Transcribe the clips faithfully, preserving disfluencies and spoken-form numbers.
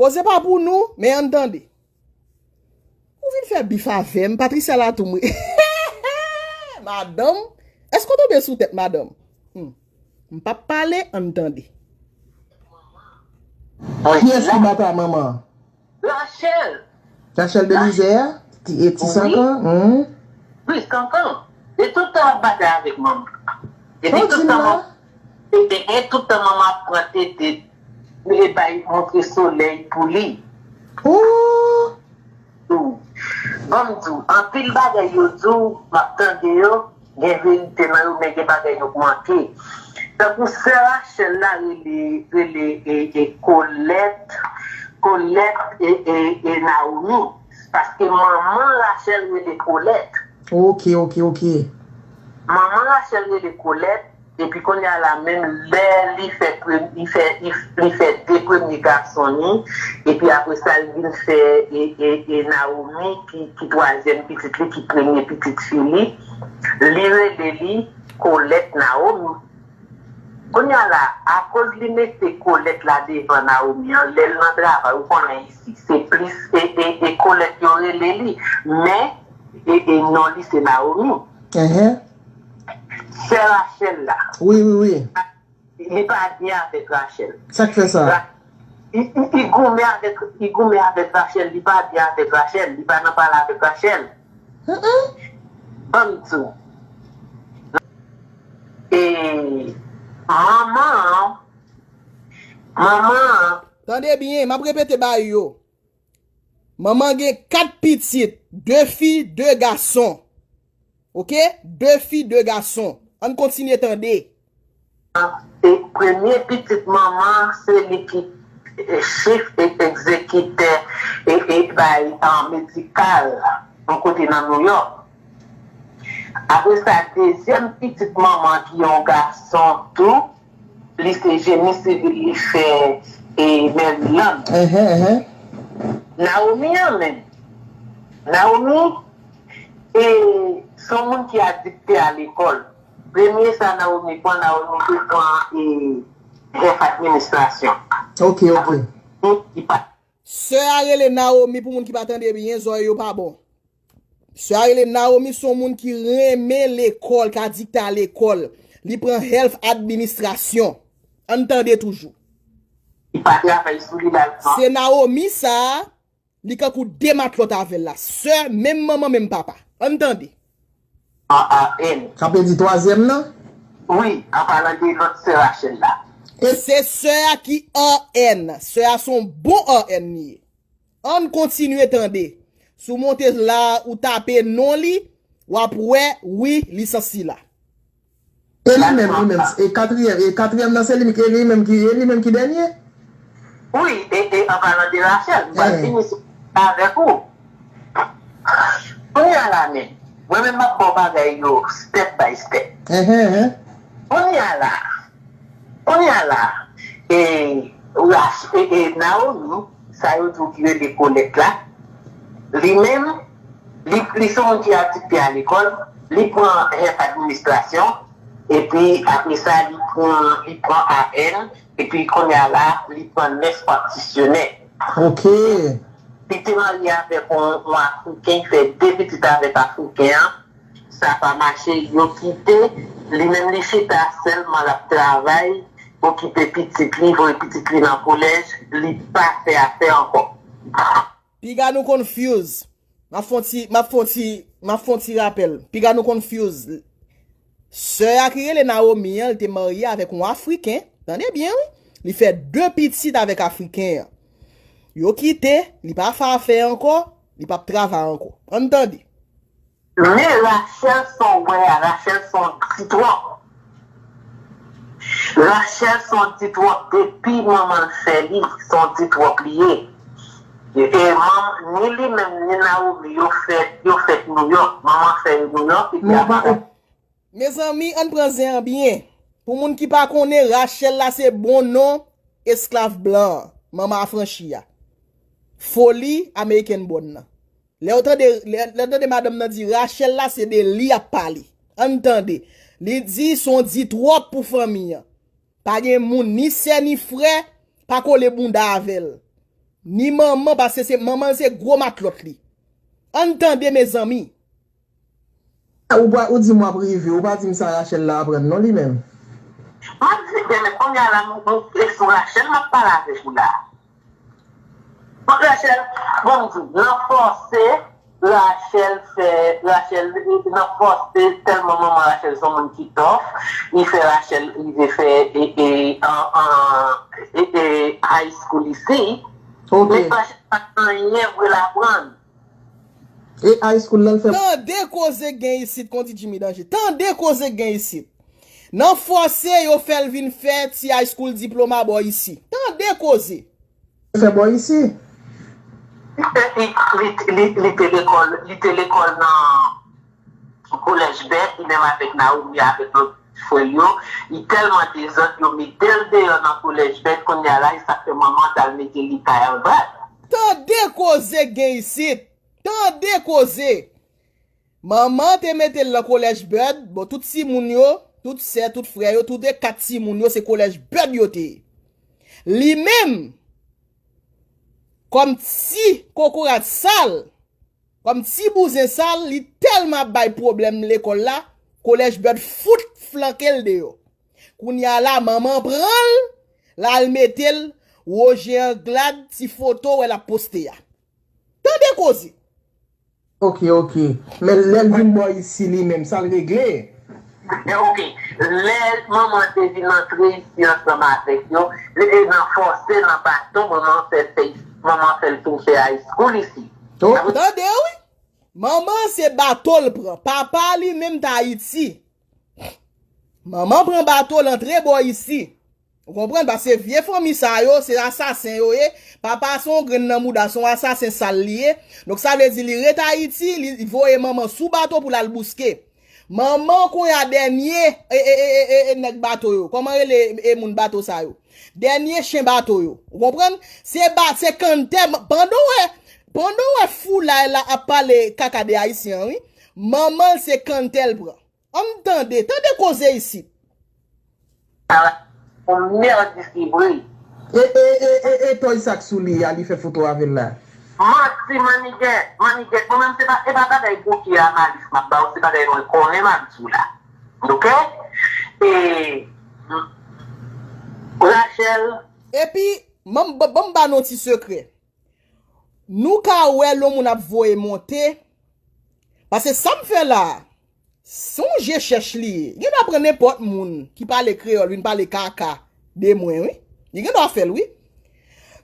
Koze pa pou nou, men ann tande. Ou vin fè bif avè m, Patricia Latour mwen. Madanm, èske w tonbe sou tèt madanm? Hmm. M p ap pale, ann tande. Kiyès ki batay manman? Rachel. Rachel Belizaire? Ti, e ti Sankan? Hmm. Wi, Sankan. E tout tan ap batay avèk manman. Epi tout tan manman, e, e, e tout tan manman ap pran tete, e bay montre solèy pou li. Ooh! Ban m di w, anpil bagay yo di w, m ap tande yo, gen verite nan yo, men gen bagay yo k manke. Tankou sè Rachel la rele, rele e, e Colette, Colette e, e, e Naomi. Paske manman Rachel rele Colette. Ok, ok, ok. Manman Rachel rele Colette, epi kounye a la menm lè li fè prem- li fè li, li fè de premye gason li, epi apre sa li vin fè e, e, e Naomi ki, ki twazyèm pitit li, ki premye pitit fi li, li rele li Colette Naomi. Kounye a la, akoz li mete Colette la devan Naomi an, lè l nan travay, ou konnen isi, se plis e, e, e Colette yo rele li, men e, e non li se Naomi. Enhen. Sè Rachel la, Wi, wi, wi. Li pa byen avèk Rachel. Sa k fè sa? Ra- Li, li, li goumen avèk, li goumen avèk Rachel, li pa byen avèk Rachel, li pa nan pale avèk Rachel. Mm-mm. Ban m di w. E manman an, manman an, Tande byen, m ap repete ba yo. Manman gen kat pitit, de fi, de gason. Ok? De fi, de gason. Ann kontinye tande. E premye pitit manman, se li ki e, chif e egzekitè e, e bay an medikal yon kote nan Nouyòk. Apre sa, dezyèm pitit manman ki yon gason tou, li se jeni sivil, li fè e Maryland. Enhen, enhen. Naomi an menm. Naomi e se yon moun ki adikte a lekòl. Premye sa Naomi pran, Naomi te pran e chèf administrasyon. Ok, ok. Li pa Sè a rele Naomi, pou moun ki pa tande byen, zòrèy yo pa bon. Sè a rele Naomi, se yon moun ki renmen lekòl, ki adikte a lekòl. Li pran health administration. Ann tande toujou. Li pa travay sou li la. Se Naomi sa a, li kankou de matlòt avè l la. Sè, menm manman, menm papa. Ann tande. A R N. Sa vle di twazyèm nan? Wi, an palan de lòt sè Rachel la. Se sè a ki A R N. Sè a se yon bon A R N li ye. Ann kontinye tande. Si w monte la, ou tape non li, w ap wè, wi, lisans li la. E li menm, li menm, e katriyèm, e katriyèm nan se li, e li menm ki, e li menm ki dènye? Wi, e, e an palan de Rachel, m pral fini sou avèk ou. Kounye a la men, mwen menm m ap ba w bagay yo step by step. Enhen, enhen. Kounye a la, kounye a la, e, Rach, e, e Naomi, sa yo di w ki rele Colette la, li menm, li, li se yon moun ki adikte a lekòl, li pran health administration, epi apre sa, li pran, li pran A R N, epi kounye a la, li pran nurse practitioner. Ok. Li te marye avèk yon, yon Afriken, li fè de pitit avèk Afriken an. Sa pa mache, yo kite. Li menm li chita sèlman, l ap travay, okipe pitit li, voye pitit li nan kolèj, li pa fè afè ankò. Piga nou confuse. M ap fè yon ti, m ap fè yon ti, m ap fè yon ti rapèl. Piga nou confuse. Sè a ki rele Naomi an, li te marye avèk yon Afriken. Tande byen, wi. Li fè de pitit avèk Afriken an. Yo kite, li pa fè afè ankò, li p ap travay ankò. Ann tande. Men Rachel se yon wè a, Rachel se yon ti twòp. Rachel se yon ti twòp, depi manman l fè li, se yon ti twòp li ye. E, e manm, ni li menm, ni Naomi, yo fèt, yo fèt Nouyòk. Manman fè yo Nouyòk, epi apre. Mezanmi, ann pran zen an byen. Pou moun ki pa konnen, Rachel la se bon non esklav blan an, manman afranchi a. Foli American born nan. Lè w tande, lè, lè w tande madanm nan di Rachel la, se de li y ap pale. Ann tande. Li di se yon di twòp pou fanmi an. Pa gen moun, ni sè, ni frè, pa kole bounda avè l. Ni manman, paske se manman l se gwo matlòt li. Ann tande, mezanmi. Ou pa, ou di m w ap rive, ou pa di m sa Rachel la aprann non li menm. M ap di byen, men kounye a la, nou, nou, e sou Rachel m ap pale avèk ou la. Bon, Rachel, bon, m di, nan fòse, Rachel fè, Rachel, nan fòse, tèlman manman Rachel se yon moun ki tòf, li fè Rachel rive fè e, e, an, an, e, e, high school isi. Ok. Men Rachel pa t anyen vre l aprann. E high school la l fè. Tande koze gen isit, kon di Jimmy Danje. Tande koze gen isit. Nan fòse yo fè l vin fè ti high school diploma bò isi. Tande koze. Fè bò isi. Li te, li, li, li, li te lekòl, li te lekòl nan kolèj Bèt, li menm avèk Naomi, avèk lòt frè l yo. Li tèlman dezòd, yo mete l deyò nan kolèj Bèt, kounye a la, e sa k fè manman t al mete li kay Albert. Tande koze gen isit. Tande koze. Manman te mete l nan kolèj Bèt, bon, tout timoun yo, tout sè, tout frè yo, tout e kat timoun yo, se kolèj Bèt yo te ye. Li menm, kòm ti kokorat sal, kòm ti bouzen sal, li tèlman ap bay pwoblèm lekòl la, kolèj Bèt fout flanke l deyò. Kounye a la, manman pran l, l al mete l, Roger Anglade, ti foto wè l ap poste a. Tande koze. Ok, ok. Men lè l vin bò isi li menm, sa l regle? Men ok, lè manman te vin antre isi ansanm avèk yo, li te nan fòse, nan baton, manman fè l fè, manman fè l tou fè high school isi. Oh. Tande wi. Manman se bato l pran. Papa li menm t Ayiti. Manman pran bato l antre bò isi. Ou konprann? Paske vye fanmi sa yo, se asasen yo ye. Papa se yon grenn nan mouda, se yon asasen sal li ye. Donk sa vle di li ret Ayiti, li voye manman sou bato pou l al bouske. Manman kounye a dènye e, e, e, e, e, e nèg bato yo. Kòman rele e moun bato sa yo? Dènye chen bato yo. Ou konprann? Se ba, se kanntè, pandan w wè, pandan w wè foulay la ap pale kaka de Ayisyen an, wi. Manman l se kanntè l pran. Ann tande, tande koze isit. On mèdi se vre. E, e, e, e, e toy sa k sou li a, li fè foto avè l la. Manti, mannigèt, mannigèt. Mwen menm, se pa, e pa bagay bouke a malis m ap ba w, se bagay mwen konnen m ap di w la. Ok? E, Rachel. Epi, ban m ba nou ti sekrè. Nou ka wè lè yon moun ap voye monte, paske sa m fè la, se yon je chèch li ye. Gen dwa pran nenpòt moun ki pale kreyòl vin pale kaka de mwen, wi. Li gen dwa fè l, wi.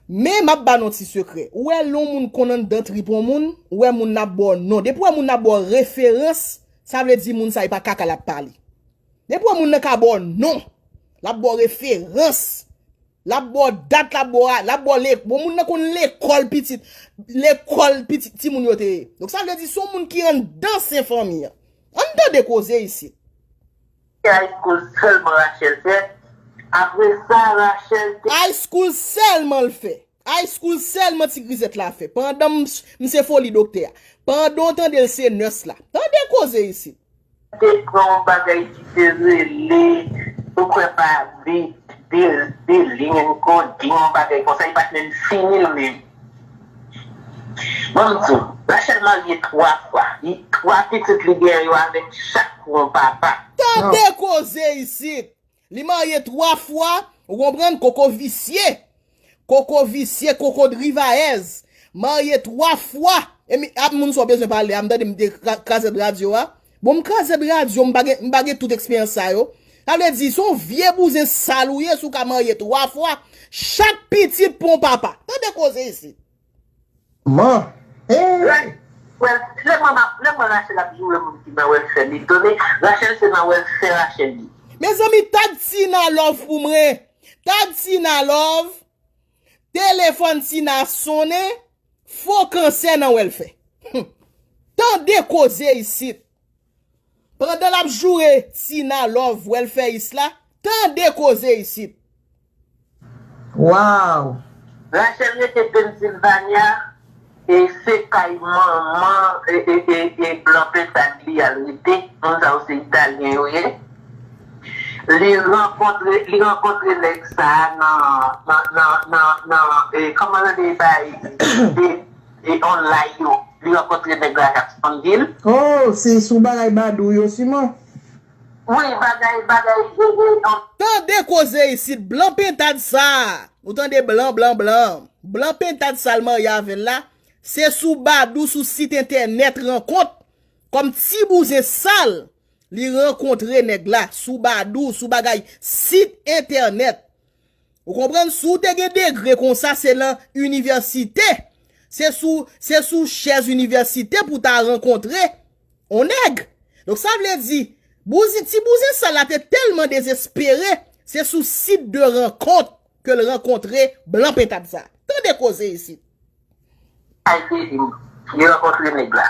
Men m ap ba nou ti sekrè. Ou wè lè yon moun konn anndan trip yon moun, ou wè moun nan ap ba w non. Depi w wè moun nan ap ba w referans, sa vle di moun sa e pa kaka l ap pale. Depi w wè moun nan ka ba w non, l ap ba w referans. L ap ba w dat, l ap ba w, l ap ba w le, bon, moun nan konn lekòl pitit, lekòl pitit timoun yo te ye. Donk sa vle di se yon moun ki anndan sen fanmi an. Ann tande koze isit. High school sèlman Rachel fè. Apre sa, Rachel te. High school sèlman l fè. High school sèlman ti grizèt la fè. Pandan m, m se foli doktè a. Pandan w tande l se nurse la. Tande koze isit. Te pran yon bagay ki te rele, ou kwè pa bit, bil, bilin, kodin, yon bagay konsa, li pa t menm fini l menm. Ban m di w, Rachel marye twa fwa. Li, twa pitit li gen yo avèk chak yon papa. Tande koze isit. Li marye twa fwa, ou konprann, koko visye. Koko visye, koko drivayèz. Marye twa fwa. E mi, ap moun sa w bezwen pale a, m tande m te kra-, kraze radyo a. Bon, m kraze radyo, m pa gen, m pa gen tout eksperyans sa yo. Sa vle di, se yon vye bouzen sal ou ye, si w ka marye twa fwa. Chak pitit pou yon papa. Tande koze isit. Man. Hey! Well, lè manman, lè manman Rachel ap joure moun ki nan welfare, li tande, Rachel se nan welfare Rachel ye. Mezanmi, tag Tina Love pou mwen. Tag Tina Love. Telefòn Tina sonnen. Fo kansè nan welfare. Tande koze isit. Pandan l ap joure Tina Love welfareist la, tande koze isit. Wow! Rachel rete Pennsylvania, e se kay manman e, e, e, e blan pentad li al rete. Moun sa yo se Italyen yo ye. Li rankontre, li rankontre nèg sa a nan, nan, nan, nan, nan, e, kòman rele bay, e, e, online yo. Li rankontre nèg la Jacksonville. Oh, se sou bagay Badou yo siman. Wi, bagay, bagay, e, e, an- Tande koze isit, blan pentad sa a. Ou tande blan, blan, blan. Blan pentad sa l marye avè l la, se sou Badou, sou sit entènèt rankont, kòm ti bouzen sal, li rankontre nèg la, sou Badou, sou bagay sit entènèt. Ou konprann? Si w te gen degre konsa, se nan inivèsite. Se sou, se sou chèz inivèsite pou w ta rankontre on nèg. Donk, sa vle di, bouzen, ti bouzen sa la te tèlman dezespere, se sou sit de rankont ke l rankontre blan pentad sa. Tande koze isit. Ay, te di m, li rankontre nèg la.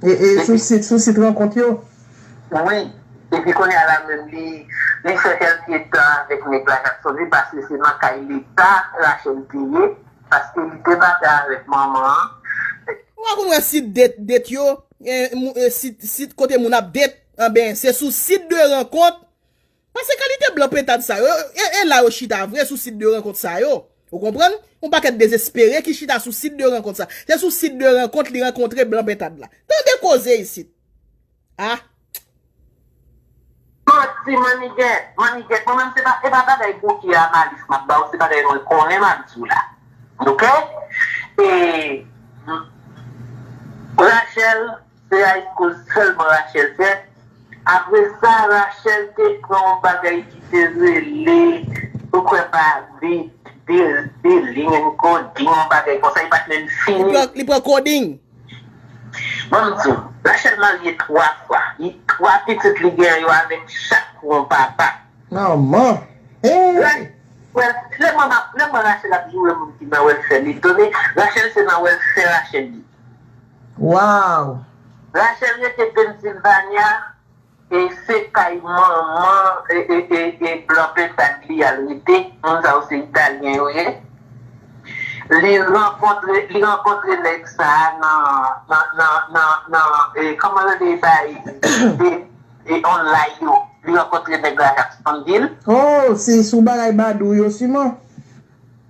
E, e, sou sit, sou sit rankont yo? Wi. Epi kounye a la menm, li, li fè kèlke tan avèk nèg la Jacksonville, paske se nan kay leta Rachel te ye, paske li te batay avèk manman an. Ou pa konn wè sit det, det yo, e, mou- e, sit, sit kote moun ap det, anben, se sou sit de rankont. Paske kalite blan pentad sa yo, e, e la yo chita vre sou sit de rankont sa yo. Ou konprann? On pakèt dezespere ki chita sou sit de rankont sa. Se sou sit de rankont li rankontre blan pentad la. Tande koze isit. Ah. Manti, mannigèt, mannigèt. Mwen menm, se pa, e pa bagay bouke a malis m ap ba w, se bagay mwen konnen m ap di w la. Oke? E, Rachel, se high school sèlman Rachel fè. Apre sa, Rachel te pran yon bagay ki te rele, ou kwè pa, bi, bi, billing and coding, yon bagay konsa, li pa t menm fini. Li pran, li pran coding. Ban m di w, Rachel marye twa fwa. Li, twa pitit li gen yo avèk chak yon papa. Manman! Hey! Ra- Well, lè manman, lè manman Rachel ap joure moun ki nan welfare, li tande Rachel se nan welfare Rachel ye. Wow! Rachel rete Pennsylvania, e se kay manman, e, e, e, e blan pentad li al rete, moun sa yo se Italyen yo ye. Li rankontre, li rankontre nèg sa a nan, nan, nan, nan, nan, e, kòman yo rele bay, e, e online yo. Li rankontre nèg la Jacksonville. Oh, se sou bagay Badou yo siman.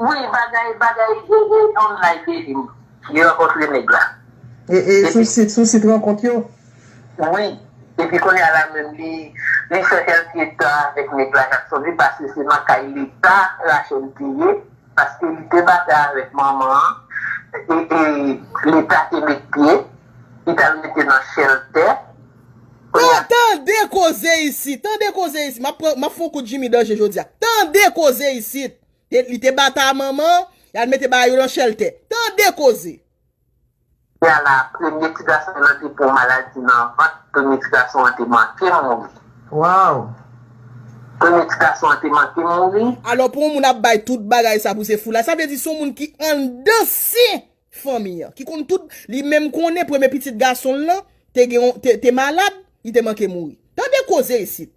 Wi, bagay, bagay, e, e, online, e, e, li rankontre nèg la. E, e, sou sit, sou sit rankont yo? Wi. Epi kounye a la menm, li, li fè kèlke tan avèk nèg la Jacksonville, paske se nan kay leta Rachel te ye, paske li te batay avèk manman an, e, e leta te met pye, li t al rete nan chèltè. Kounye a, tande koze isit, tande koze isit. M ap pran, m ap fè yon kout Jimmy Danje jodi a. Tande koze isit. Te, li te batay manman, y al mete bagay yo nan chèltè. Tande koze. Kounye a la, premye ti gason an te pran maladi nan vant, premye ti gason an te manke mouri. Wow! Premye ti gason an te manke mouri. Alò, pou yon moun ap bay tout bagay sa pou se fou la, sa vle di se yon moun ki anndan sen fanmi an, ki konn tout, li menm konnen premye pitit gason l lan te gen yon, te, te malad, li te manke mouri. Tande koze isit.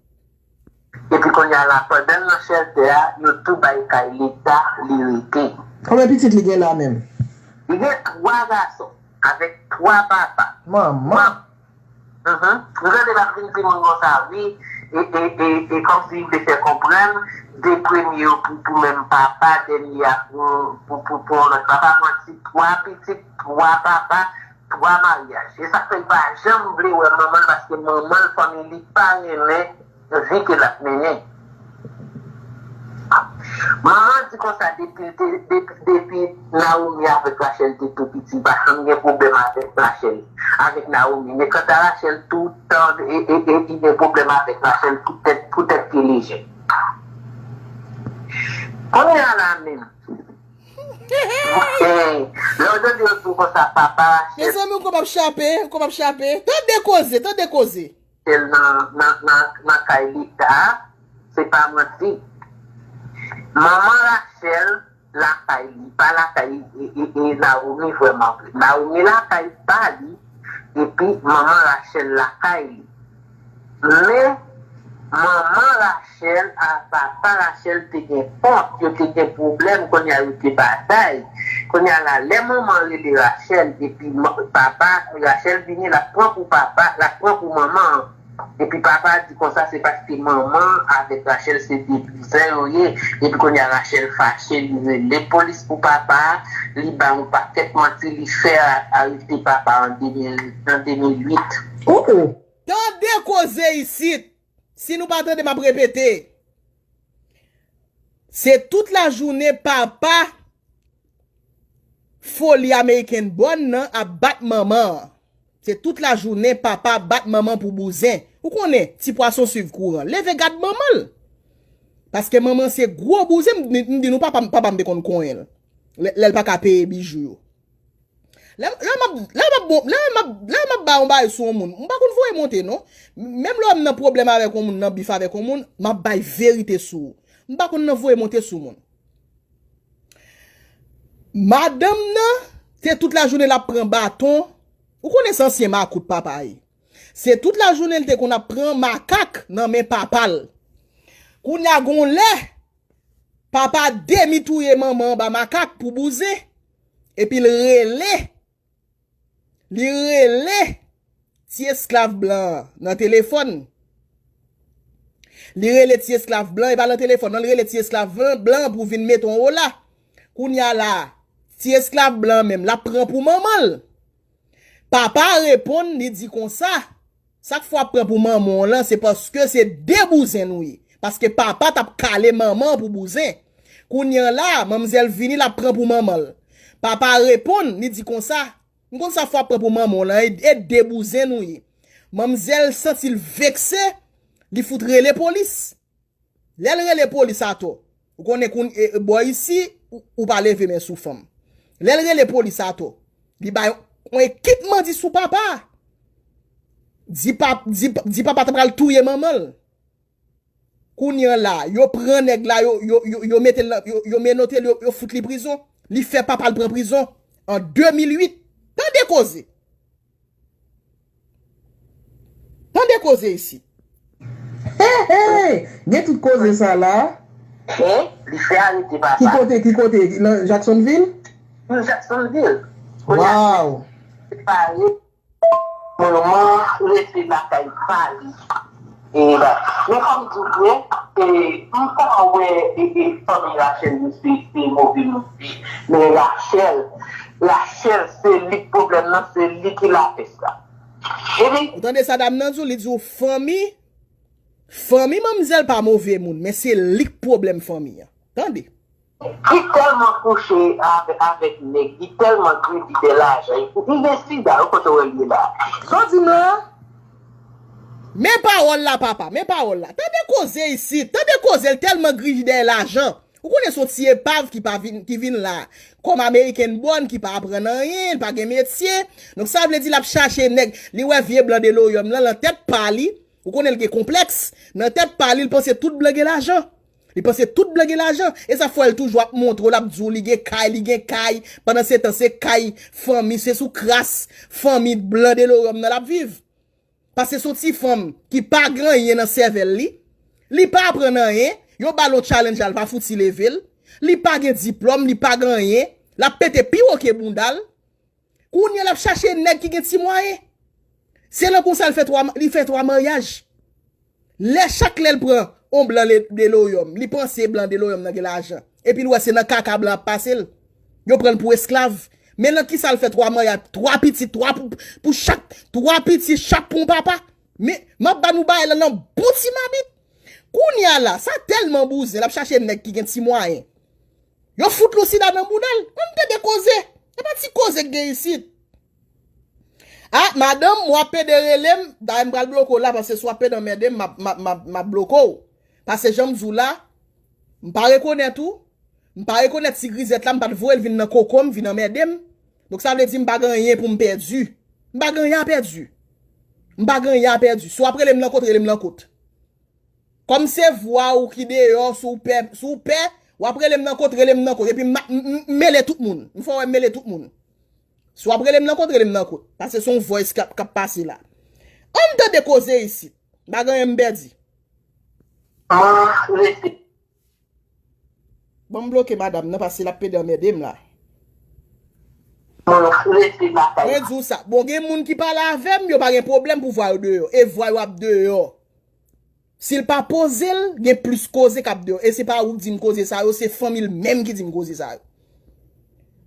Epi kounye a la, pandan l nan chèltè a, yo tou bay kay leta, li rete. Konbyen pitit li gen la menm? Li gen twa gason, avèk twa papa. Manman! Mhm. Nou tande l ap vin di moun konsa, wi, e, e, e, e kòmsi li vle fè konprann, de premye yo pou, pou menm papa, dènye a pou, pou, pou, pou yon lòt papa. Manti, twa pitit, twa papa, twa maryaj. E sa k fè li pa janm vle wè manman l, paske manman l, fanmi li pa renmen vi ke l ap mennen. Manman di konsa, depi, de, de, depi Naomi avèk Rachel te tou piti, li pa janm gen pwoblèm avèk Rachel, avèk Naomi. Men kanta Rachel, tout tan, e, e, e, li gen pwoblèm avèk Rachel, poutèt, poutèt ke li jèn. Kounye a la menm, e, lè w tande yo di w konsa, papa Rachel. Mezanmi, ou konn ap chape, ou konn ap chape. Tande koze, tande koze. Rachel nan, nan, nan, nan kay leta a, se pa manti. Manman Rachel lakay li, pa lakay, e, e, e, Naomi vrèman vre. Naomi lakay pa li, epi manman Rachel lakay li. Men, manman Rachel a papa Rachel te gen kont, yo te gen pwoblèm, kounye a yo te batay. Kounye a la, lè manman rele Rachel, epi ma-, papa, Rachel vini, l ap pran pou papa, l ap pran pou manman an. Epi papa di konsa se paske manman avèk Rachel se de bouzen yo ye. Epi kounye a Rachel fache, li rele polis pou papa, li bay yon pakèt manti, li fè a- arete papa an de mil, an de mil uit. Oh, oh. Tande koze isit. Si nou pa tande, m ap repete. Se tout lajounen papa foli American Born nan ap bat manman an. Se tout lajounen papa bat manman pou bouzen. Ou konnen, ti pwason swiv kouran. Leve gad manman l. Paske manman se gwo bouzen, m di nou papa, papa m te konn konyen l. Lè l pa ka peye bijou yo. Lè m ap bon, lè m ap ba yon bagay sou yon moun, m pa konn voye monte non. Menm lè m nan pwoblèm avèk yon moun, nan bif avèk yon moun, m ap bay verite sou ou. M pa konn nan voye monte sou moun. Madanm nan, se tout lajounen l ap pran baton. Ou konnen se ansyen makout papa ye. Se tout lajounen l te konn ap pran makak nan men papa l. Kounye a gon lè, papa demi touye manman anba makak pou bouzen. Epi l rele, li rele ti esklav blan an nan telefòn. Li rele ti esklav blan, e pa nan telefòn, non, li rele ti esklav blan, blan an pou vin mete yon ola. Kounye a la, ti esklav blan an menm, l ap pran pou manman l. Papa reponn, li di konsa, sa k fè w ap pran pou manman w lan, se paske se de bouzen nou ye. Paske papa t ap kale manman an pou bouzen. Kounye a la, manmzèl vini, l ap pran pou manman l. Papa reponn, li di konsa, m konn sa k fè w ap pran pou manman w lan, e, e de bouzen nou ye. Manmzèl santi l vekse, li fout rele polis. Lè l rele polis atò, ou konnen koun, e, e, bò isi, ou, ou pa leve men sou fanm. Lè l rele polis atò, li bay yon ekip mandi sou papa. Di, pa, di, di papa ta pral touye manman l. Kounye a la, yo pran nèg la, yo, yo, yo, yo mete l nan, yo, yo menote l, yo, yo fout li prizon. Li fè papa l pran prizon an de mil uit. Tande koze. Tande koze isi. Hey, hey, gen tout koze sa la. Men, li fè arete papa. Ki kote, ki kote? Nan Jacksonville? Nan Jacksonville. Wow. Separe. Manman rete lakay pa li. E la, men fò m di w vre, e, m pa wè e, e, fanmi Rachel yo se, se move moun vre. Men Rachel, Rachel se li k pwoblèm nan, se li ki lapès la. Epi, Ou tande sa dam nan di w, li di w fanmi, fanmi manmzèl pa move moun, men se li k pwoblèm fanmi an. Tande. Li tèlman kouche avè, avèk nèg, li tèlman gridi dè lajan, li gen sida, ou kote w wè l ye la. Sa w di m la? Men pawòl la, papa, men pawòl la. Tande koze isit, tande koze, l tèlman gridi dèyè lajan. Ou konnen se yon ti epav ki pa vin, ki vin la. Kòm American Born ki pa aprann anyen, li pa gen metye. Donk sa vle di l ap chache nèg, li wè vye blan deloryòm lan, lan tèt pa li. Ou konnen l gen konplèks. Nan tèt pa li, l panse tout blan gen lajan. Li panse tout blan gen lajan. E sa fè l toujou ap montre w, l ap di w li gen kay, li gen kay. Pandan se tan, se kay fanmi, se sou kras fanmi blan deloryòm nan l ap viv. Paske se yon ti fanm ki pa gen anyen nan sèvèl li. Li pa aprann anyen. Yo ba l yon challenge la, l pa fouti leve l. Li pa gen diplòm, li pa gen anyen. L ap pete pi wo ke bounda l. Kounye a l ap chache nèg ki gen ti mwayen. Se nan konsa l fè twa, li fè twa maryaj. Lè chak lè l pran on blan le- deloryòm, li panse blan deloryòm nan gen lajan. Epi l wè se nan kaka blan ap pase l. Yo pran l pou esklav. Men nan kisa l fè twa maryaj, twa pitit, twa pou, pou chak, twa pitit chak pou yon papa. Men, m ap ba nou bagay la nan bon ti mabit. Kounye a la, sa tèlman bouzen, l ap chache nèg ki gen ti mwayen. Yo fout lo sida nan bounda l. Ann tande koze. E pa ti koze k gen isit. Ah, madanm, w ap pede rele m, dayè m pral bloke w la, paske si w ap pede anmède m, m ap, m ap, m ap, m ap bloke w. Paske jan m di w la, m pa rekonèt ou, m pa rekonèt ti grizèt la, m pa t voye l vin nan koko m, vin anmède m. Donk sa vle di m pa gen anyen pou m pèdi. M pa gen anyen a pèdi. M pa gen anyen a pèdi. Si w ap rele m nan kot, rele m nan kot. Kòm se vwa ou ki deyò, si w pè, si w pè, w ap rele m nan kot, rele m nan kot. Epi m, m, m, m mele tout moun. M fè w wè m mele tout moun. Si w ap rele m nan kot, rele m nan kot. Paske se yon voice k ap, k ap pase la. Ann tande koze isit. M pa gen anyen m pèdi. Manman rete. Ban m bloke madanm nan paske l ap pede anmède m la. Manman Mwen di w sa. Bon, gen moun ki pale avè m, yo pa gen pwoblèm pou vwa yo deyò. E vwa yo ap deyò. Si l pa poze l, gen plis koze k ap deyò. E se pa ou k di m koze sa yo, se fanmi l menm ki di m koze sa yo.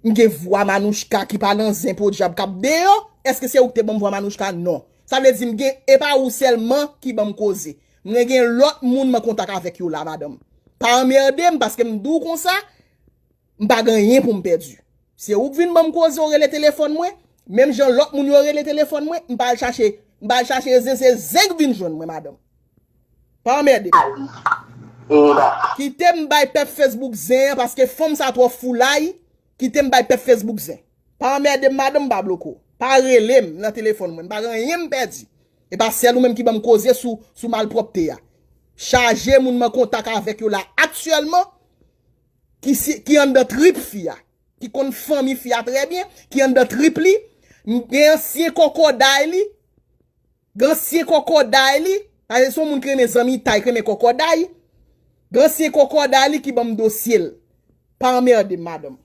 M gen vwa Manouchka ki pa nan zen podyab k ap deyò. Èske se ou k te ban m vwa Manouchka? Non. Sa vle di m gen, e pa ou sèlman ki ban m koze. Mwen gen lòt moun m an kontak avèk yo la, madanm. Pa anmède m, paske m di w konsa, m pa gen anyen pou m pèdi. Se ou k vin ban m koze, ou rele telefòn mwen. Menm jan lòt moun yo rele telefòn mwen, m pa al chache, m pa al chache zen, se zen k vin jwenn mwen, madanm. Pa anmède m. Kite m bay pèp Facebook zen an, paske fanm sa twò foulay. Kite m bay pèp Facebook zen. Pa anmède m, madanm, m pa bloke w. Pa rele m nan telefòn mwen, m pa gen anyen m pèdi. E pa sèl ou menm ki ban m koze sou, sou malpwòpte a. Chaje moun m an kontak avèk yo la aktyèlman, ki, si, ki anndan trip fi a, ki konn fanmi fi a trè byen, ki anndan trip li, m gen ansyen kòkòday li, gen ansyen kòkòday li, paske se yon moun ki renmen zanmitay, ki renmen kòkòday, gen ansyen kòkòday li ki ban m dosye l. Pa anmède m, madanm.